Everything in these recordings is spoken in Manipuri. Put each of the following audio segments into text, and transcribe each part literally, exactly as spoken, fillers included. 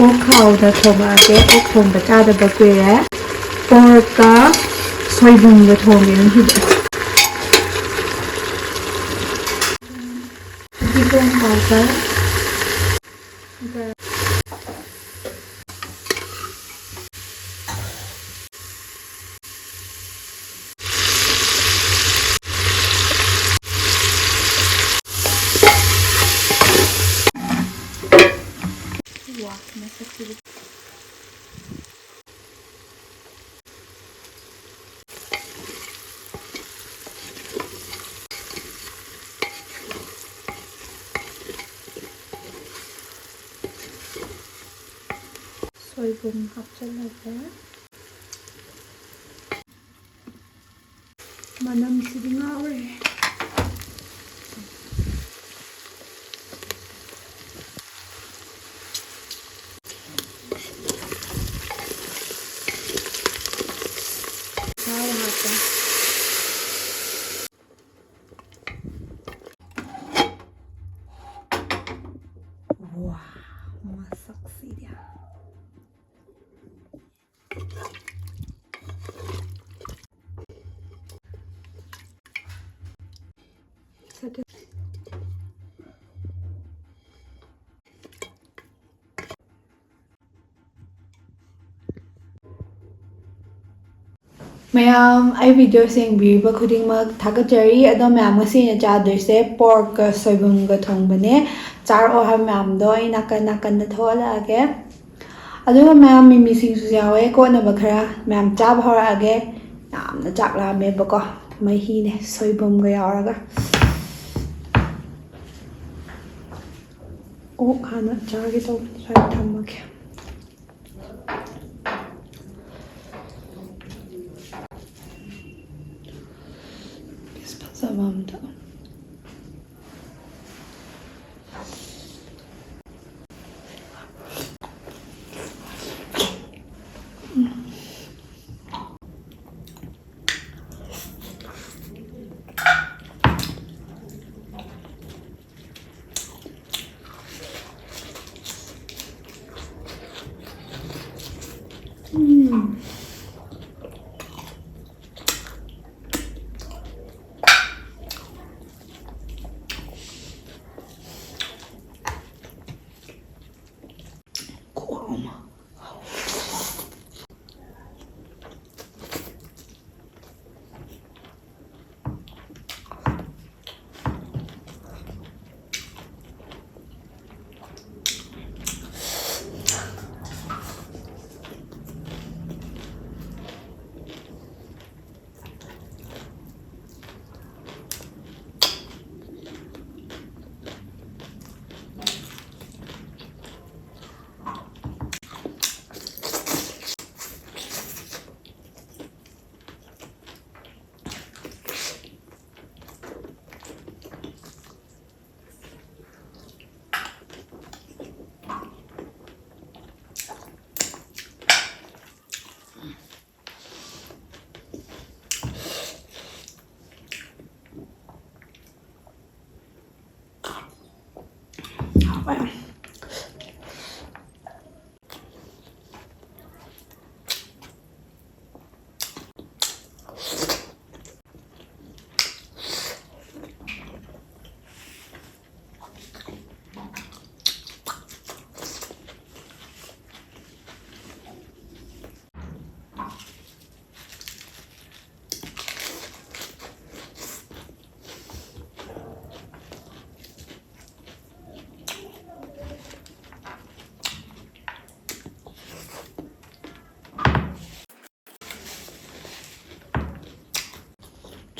ꯑꯣꯛ ꯈꯥꯎꯗ ꯊꯣꯡꯉꯛꯑꯒꯦ꯫ ꯑꯣꯛ ꯊꯣꯡꯕ ꯆꯥꯗꯕ ꯀꯨꯏꯔꯦ꯫ ꯄꯣꯔꯛꯀ ꯁꯣꯏꯕꯨꯝꯒ ꯊꯣꯡꯉꯦ ꯉꯁꯤꯗꯤ꯫ ꯐꯗꯤꯒꯣꯝ powder꯫ ꯋꯥ, ꯃꯁꯛꯁꯤꯗꯤ꯫ ꯁꯣꯏꯕꯨꯝ ꯍꯥꯞꯆꯜꯂꯒꯦ꯫ ꯃꯅꯝꯁꯤꯗꯤ ꯉꯥꯎꯔꯦ꯫ ꯊꯥꯎ ꯍꯥꯞꯄꯦ꯫ ꯋꯥ, ꯃꯁꯛꯁꯤꯗꯤ꯫ ꯃꯌꯥꯝ, ꯑꯩ video ꯌꯦꯡꯕꯤꯔꯤꯕ ꯈꯨꯗꯤꯡꯃꯛ ꯊꯥꯒꯠꯆꯔꯤ꯫ ꯑꯗꯣ ꯃꯌꯥꯝ, ꯉꯁꯤ ꯑꯩꯅ ꯆꯥꯗꯣꯏꯁꯦ porkꯀ ꯁꯣꯏꯕꯨꯝꯒ ꯊꯣꯡꯕꯅꯦ꯫ ꯆꯥꯔꯛꯑꯣ ꯍꯥꯏꯕ ꯃꯌꯥꯝꯗꯣ ꯑꯩ ꯅꯥꯀꯟ ꯅꯥꯀꯟꯗ ꯊꯣꯛꯍꯜꯂꯛꯑꯒꯦ꯫ ꯑꯗꯨꯒ ꯃꯌꯥꯝ, ꯃꯤꯃꯤ ꯁꯤꯡꯖꯨꯁꯨ ꯌꯥꯎꯋꯦ, ꯀꯣꯠꯅꯕ ꯈꯔ꯫ ꯃꯌꯥꯝ ꯆꯥꯕ ꯍꯧꯔꯛꯑꯒꯦ꯫ ꯌꯥꯝꯅ ꯆꯥꯛ ꯂꯥꯝꯃꯦꯕꯀꯣ꯫ ꯃꯍꯤꯅꯦ, ꯁꯣꯏꯕꯨꯝꯒ ꯌꯥꯎꯔꯒ꯫ ꯑꯣꯛ ꯍꯥꯟꯅ ꯆꯥꯒꯦ ꯇꯧꯕꯅꯤ, ꯁ꯭ꯋꯥꯏꯗ ꯊꯝꯃꯒꯦ꯫ Piece ꯐꯖꯕ ꯑꯝꯗ꯫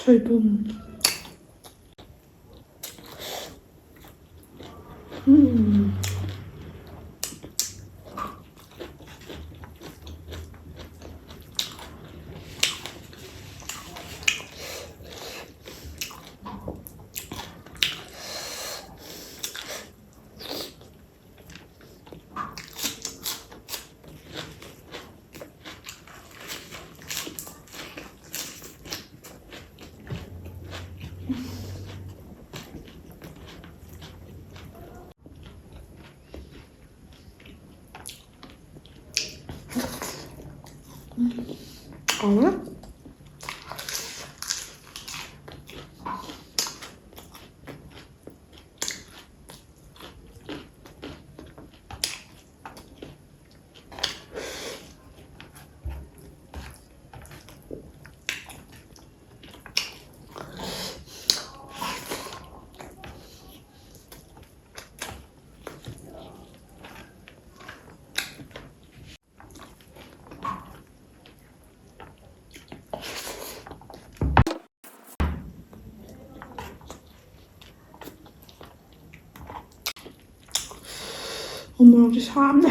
ꯁꯣꯏꯕꯨꯝ꯫ ꯎꯝ꯫ ꯍꯥꯎꯋꯦ꯫ ꯎ ꯃꯣꯔꯣꯛꯁꯦ ꯁꯥꯕꯅꯦ꯫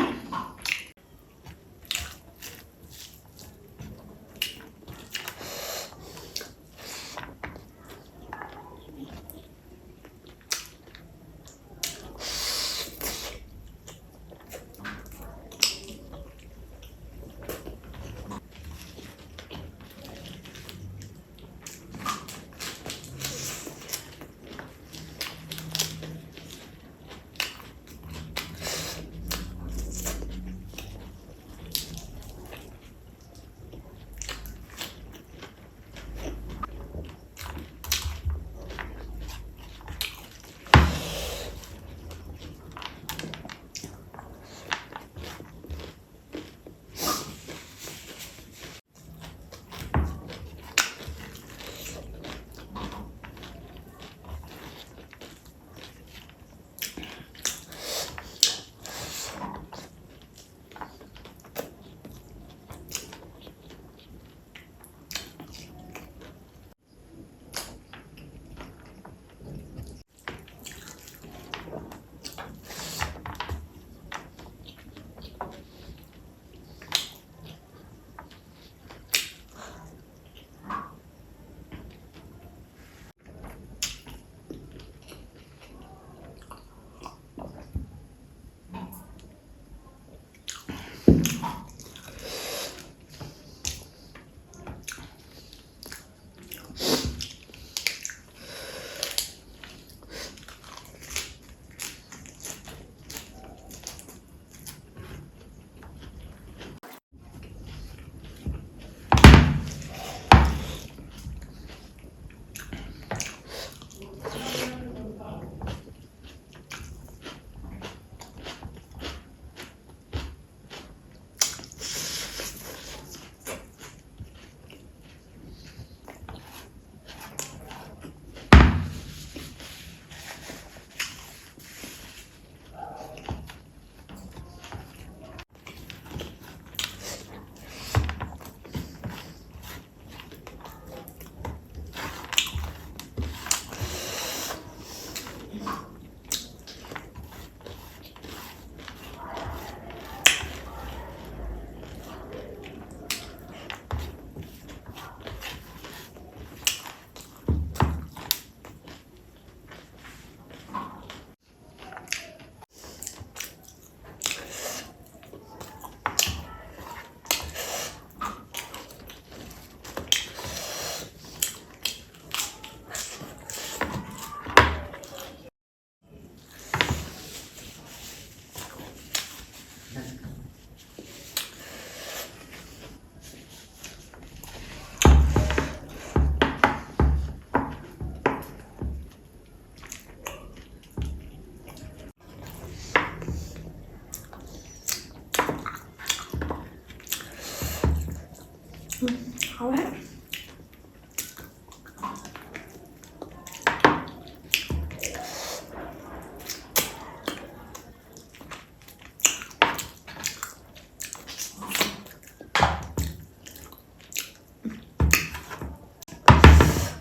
ꯍꯥꯎꯋꯦ꯫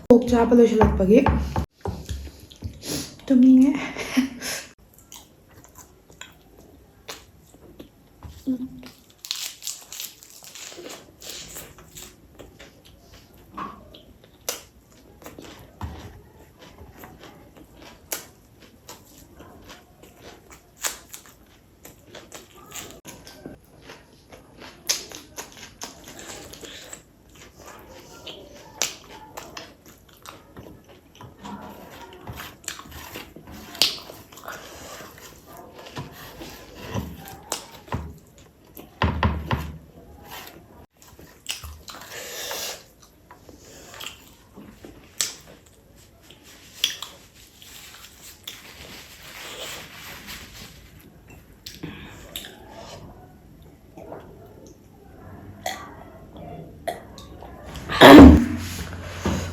ꯑꯣꯛ ꯆꯥꯕ ꯂꯣꯏꯁꯤꯜꯂꯛꯄꯒꯤ ꯇꯨꯝꯅꯤꯡꯉꯦ꯫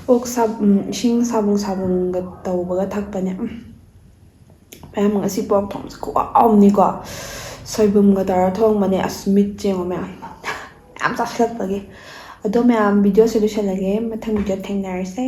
ꯑꯣꯛ ꯁꯥ-, ꯎꯝ, ꯏꯁꯤꯡ ꯁꯥꯕꯨꯡ ꯁꯥꯕꯨꯡꯒ ꯇꯧꯕꯒ ꯊꯛꯄꯅꯦ꯫ ꯎꯝ꯫ ꯃꯌꯥꯝ, ꯉꯁꯤ ꯄꯣꯔꯛ ꯊꯣꯡꯕꯁꯦ ꯈꯨꯍꯥꯎ ꯑꯃꯅꯤꯀꯣ꯫ ꯁꯣꯏꯕꯨꯝꯒ ꯇꯧꯔ ꯊꯣꯡꯕꯅꯦ꯫ ꯑꯁ, ꯃꯤꯠ ꯌꯦꯡꯉꯣ ꯃꯌꯥꯝ꯫ ꯃꯌꯥꯝ ꯆꯥꯁꯤꯜꯂꯛꯄꯒꯤ꯫ ꯑꯗꯣ ꯃꯌꯥꯝ, ꯚꯤꯗꯤꯑꯣꯁꯦ ꯂꯣꯏꯁꯤꯜꯂꯒꯦ꯫ ꯃꯊꯪ ꯚꯤꯗꯤꯑꯣ ꯊꯦꯡꯅꯔꯁꯦ꯫